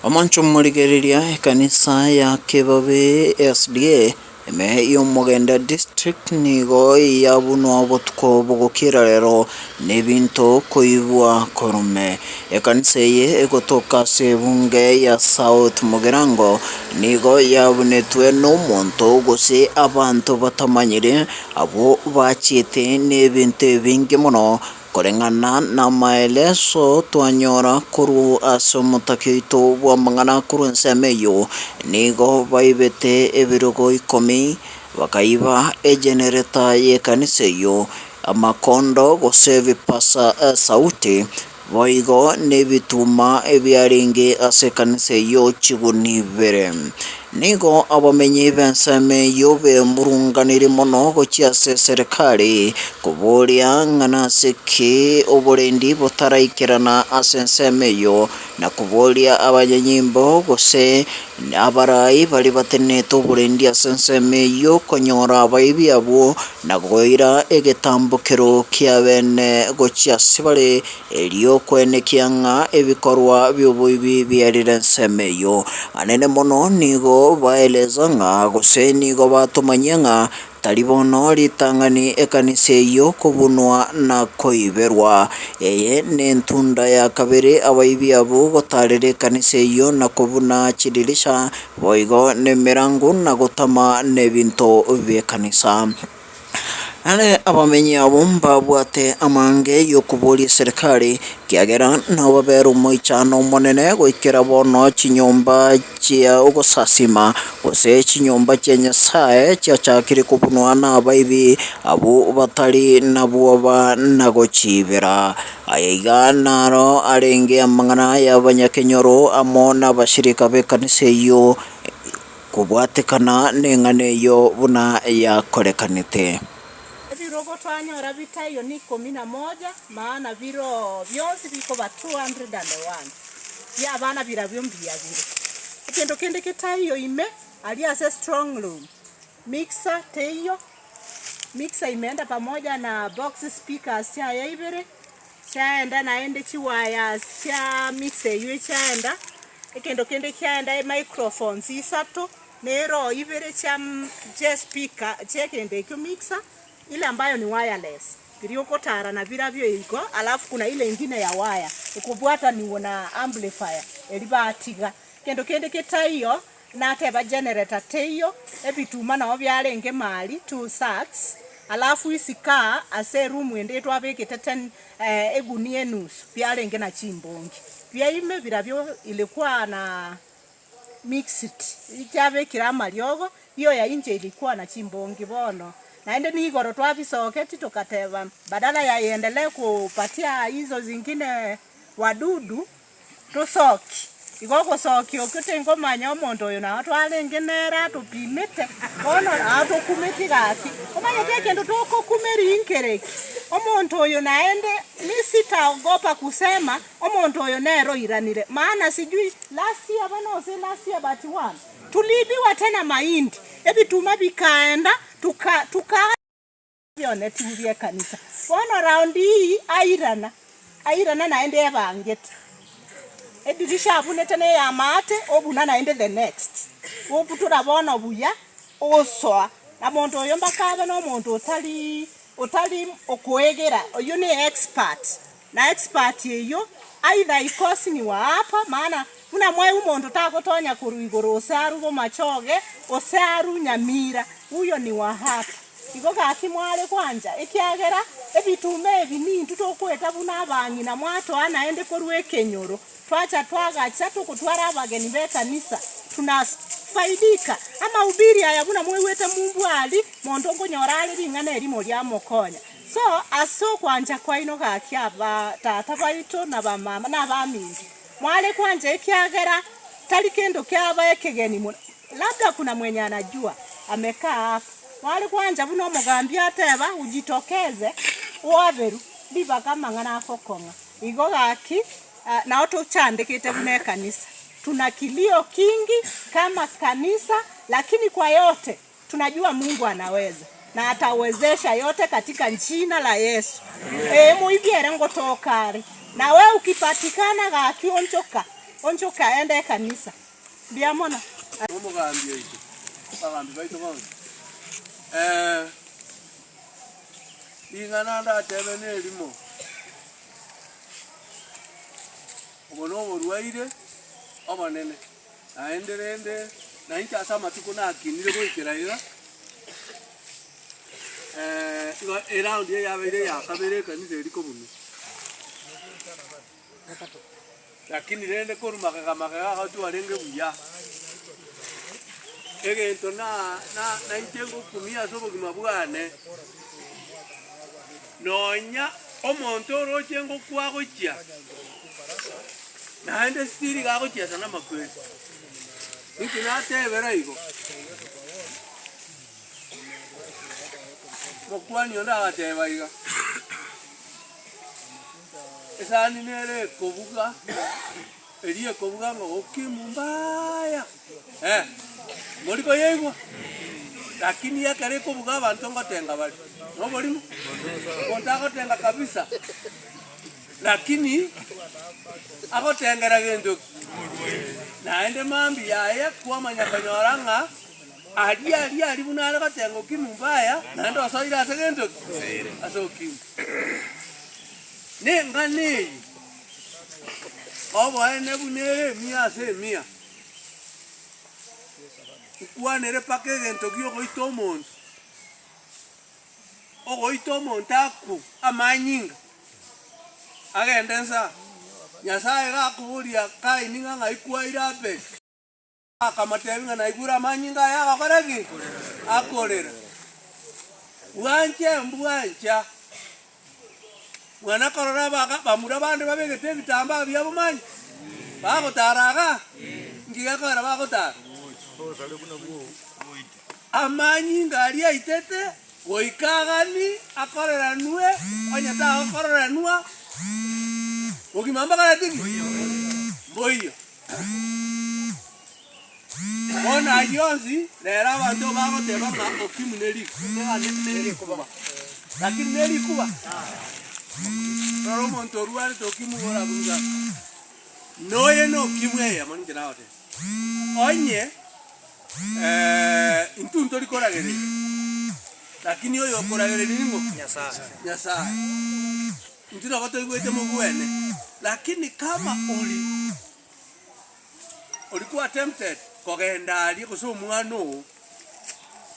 Omonche omorigereria ekanisa ya Kebabe SDA ime y'Omogenda District nigo yabunwa obotuko bogokira rero nebinto koibwa korume. Ekanisa eye egotoka ase ebunge ya South Mugirango nigo yabunetwe nomonto gose abanto batamanyiri abwo bachiete nebinto ebinge mono Koreng'ana namaeleso twanyora korwa ase omotaki oito bw'amang'ana korwa ensemo eyio, nigo baibete ebirogo ikomi, bakaiba egenereta y'ekanisa eyio, amakondo gose ebipasa sauti, boigo nebituma ebiarenge ase ekanisa eyio chiguni ibere. Nigo abamenyi b'ensemo eyio bemurunganirie mono gochia ase eserekari, koboria ng'a nase ki oborendi botaraikerana ase ensemo eyio, na koboria abanyanyimbo gose abarai baria batenenete oborendi ase ensemo eyio konyora abaibi abwo na koira egetambokero kiabene gochia ase bare Erio kwenekia ng'a ebikorwa bi'oboibi biarire ensemo eyio. Anene mono nigo baeleza ng'a gose nigo batomanyia ng'a tari bono ritang'ani ekanisa eyio kobunwa na koiberwa. Eye nentunda ya kabere abaibi abwo gotarera ekanisa eyio na kobuna chidirisha boigo nemerango na gotama nebinto bi'ekanisa. Are abamenyi abwo mbabwate amange y'okoboria eserekari, ekiagera nababere omoichano omonene goikera bono chinyomba chia ogosasima, gose chinyomba chia Nyasae chiachakire kobunwa nabaibi abwo batari nabwoba na gochiibera. Aya iga naro arenge amang'ana y'abanyakenyoro amo nabashirika b'ekanisa eyio. Kobwatekana neng'ana eyio buna yakorekanete. Ebirogo twanyora bitaiyo ni ikomi na moja, maana biro bionsi bikoba 201, bi'abana birabio mbuya bire. Egento kende getaiyo ime aria ase strong room, mixer teiyo, mixer imeenda pamoja na box speakers chiaye ibere, Chiaenda naende chiwires chia mixer eywo echiaenda, egento kende kiaenda emicrophones isato, na erow ibere chia chia espeaker chia egento ekio mixer, ile ambayo ni wireless, riria ogotara nabirabio igo, alafu kuna ile ingine ya wire, ekobwataniwa na amplifier eria batiga. Egento kende getaiyo, Nateba generator teiyo, ebituma nao biarenge mari, two sacks, alafu isiko aa ase eroom ende twabekete ten egunia enusu biarenge na chimbongi. Biaime birabio ilikuwa na mixed, chiabekire amariogo, hiyo ya inche ilikuwa na chimbongi bono. Naende nigoro twabisoketi togateba badala ya iendelee kupatia hizo zingine wadudu, Tosoki. Igo ogosokia okio tingomanya omonto oyo nao twarenge nere atopimete, bono atokumetie gaki. Omanyete egento togokumeria inkereki? Omonto oyo naende mi sitaogopa kusema omonto oyo nere oiranire, maana sijui last year bono gose last year but one, tuliibiwa tena mahindi, ebituma bikaenda tuka tuka. Bionetiwu bi'ekanisa. Bono round hii airana, airana naende ebangete. Edirisha abunete na ey'amaate, obuna naende the next. Obutora bono buya, osoa. Na monto oyo mpaka abe na omonto otari otari okoegera, oyio ne expert. Na expert eyio, either ikosi ni wa hapa, maana buna mwaigwa omonto tagotonya korwa igoro gose arwe bomachoge, gose arwe nyamira, huyo ni wa hapa. Igo gaki mware gwancha, ekiagera ebituma ebi nintwe tokoeta buna abang'ina mwatoa naende korwa ekenyoro, twacha twagacha togotwara abageni b'ekanisa, tunafaidika. Amahubiri aya buna mwaigwete mumbu aria, monto nkonyora are ring'ana erimo riamokonya. So ase okwancha kwaino gaki aba tata baito na bamama na abaminto, mware kwancha ekiagera tari kento kiaba ekegeni mono, labda kuna mwenye anajua amekaa hapa, mware kwancha buna omogambi ateba ujitokeze oaberwe ribaga amang'ana agokong'a. Igo gaki nao tochandegete buna ekanisa, tuna kilio kingi kama kanisa lakini kwa yote Tunajua Mungu anaweza na atawezesha yote katika jina la Yesu. Ee moibi ere ngotoka are. Nawe ukipatikana gaki onchoka. Onchoke aende ekanisa. Mbuya mono. Omogambi oito, abagambi baito bonsi, ring'ana ndatebe nerimo, obo noborwaire obonene, naende rende nainche ase amatuko nakinire goikera iga, igo eround eye yabeire eya kabere ekanisa eria kobunwa. Lakini rende korwa magega magega igo twarenge buya. Egento na na nainche ngokumia ase obogima bwane, nonya omonto oroche ngokwa gochia, naende still iga agochiesa namakweri. Ninki natebera igo? Omokuani onde agateba iga. Esani nere ekobuga, eria ekobuga ng'a okimu mbaya, eh, mori koyeigwa? Lakini ekero ekobuga abanto ngotenga bare, noborimo? Omonto agotenga kabisa, lakini agotengera gento ki? Naende mambia aye kwamanya konyora ng'a aria aria aria buna are gotenga okimu mbaya, naende osoire ase gento ki? Ase okimu. Neng'ana eye, oboene buna ere emia ase emia, nkwanere mpaka egento gi'ogoita omonto, ogoita omonto akwe amanyinga, agende nsa, Nyasaye gakoboria Kaini ng'a ng'ai kwaire Abeli? Akamotebia ng'a naigure amanyinga aye agokora ki? Akorera. Bwanche mbwancha. Mwana korora abaga bamura bande babegete ebitambaa biabo manya, bagotara iga, nki gekogera bagotara? Amanyinga aria aitete goika agani akoreranwe, onye tagokoreranwa, bogima mbokoreti ki? Mboiyo. Bono ayio onsi, rero abanto bagoteba ng'a ukimwi ne rikuba, lakini ne rikuba? Rora omonto orwarete ukimwi iga orabuge ng'a noye na ukimwi eyemo ninche nagoteba. Onye intwe ntori koragereria, lakini oyo okoragereria ning'o? Nyasaye. Intwe nabo toigwete mobwene, lakini kama ori ori kwa tempted kogenda aria gose omwana oo,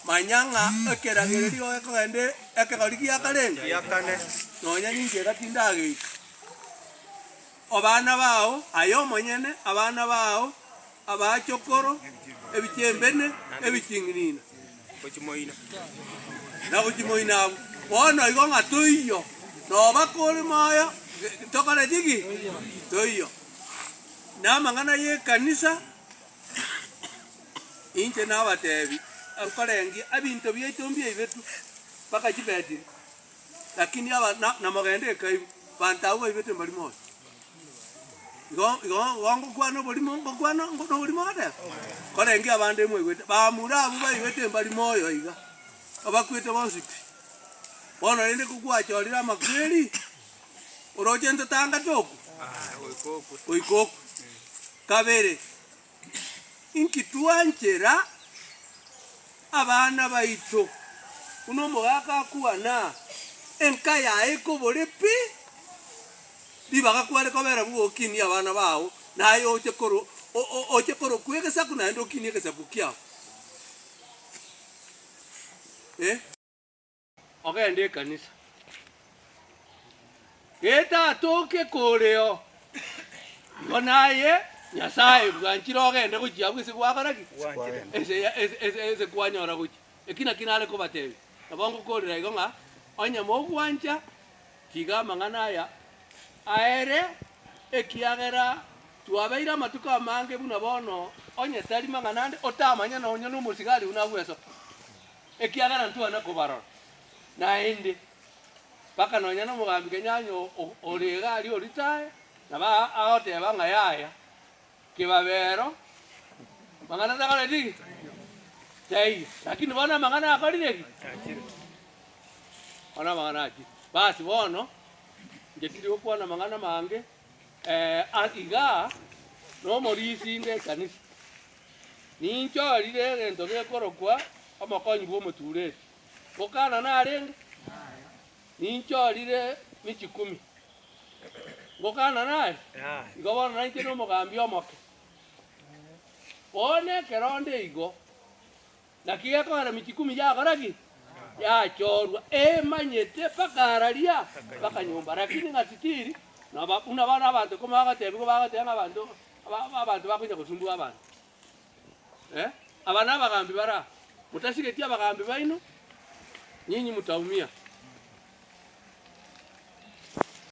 manya ng'a ekeragererio gekogenda ekegori gia karenge? Nonya ninche iga tindageika. Abana bao, aye omonyene, abana bao, abachokoro, ebichembene, ebiching'inina, na gochia moino abwo. Bono igo ng'a toiyo, noba kore moyo, tokoreti ki? Toiyo. Na amang'ana y'ekanisa, inche nabatebi, nkorengia ebinto biaito mbiaibetwe mpaka chibetiri. Lakini aba na namogende ekaibu, banto abwo baibete mbari moyo. Igo igo igo ngokwana oborimo ngokwana noborimo ogoteba? Korenge abande mwaigwete, bamura abwo baibete mbari moyo iga, abakwete bonsi pi. Bono rende kokwachorire amakweri, oroche ntotangate okwo? Goika okwe. Kabere, inki twanchera abana baito, buna omogaka akwana, enka yaye ekobore pi, ribaga kware kobera buna okinie abana bao, naye oche koro oche korokwa egesaku naende okinie egesaku kiao eh. Ogende ekanisa. Getatoke koreo, igo naye Nyasae bwanchire ogende gochia abwo ase gwakora ki? Ase ase ase kwanyora gochia. Eki nakio nare kobatebia, nabo ngokorera igo ng'a onye mogwancha, tiga amang'ana aya aere, ekiagera twabeire amatuko amange buna bono, onye tari mang'ana ande, otamanya nonya na omosigari buna agwesoka. Ekiagera ntwana kobarora naende, mpaka nonya nomogambi Kenyanya ore iga aria oritae, nabo agoteba ng'a yaya, kebabero, mang'ana takoreti ki? Taiyo. Lakini bono amang'ana akorire ki? Bono amang'ana achire. Basi bono, inche tindi gokwana amang'ana amange, igaa. Nomorisia inde ekanisa, ninchorire egento gekorokwa omokonyi bw'omotureti. Gokana narenge? Ninchorire michikumi. Ngokana nare? Igo bono nainche nomogambi omoke. Bono ekero onde igo, naki gekogera michikumi yakora ki? Yachorwa, emanyete mpaka araria, mpaka nyomba. Lakini ng'a sitiri, noba buna bono abanto koma bagotebiwa bagoteba ng'a abanto abanto bakonya gosumbua abanto. Eh, aba nabagambi bare aa, motasigeti abagambi baino, nyinyi mutaumia.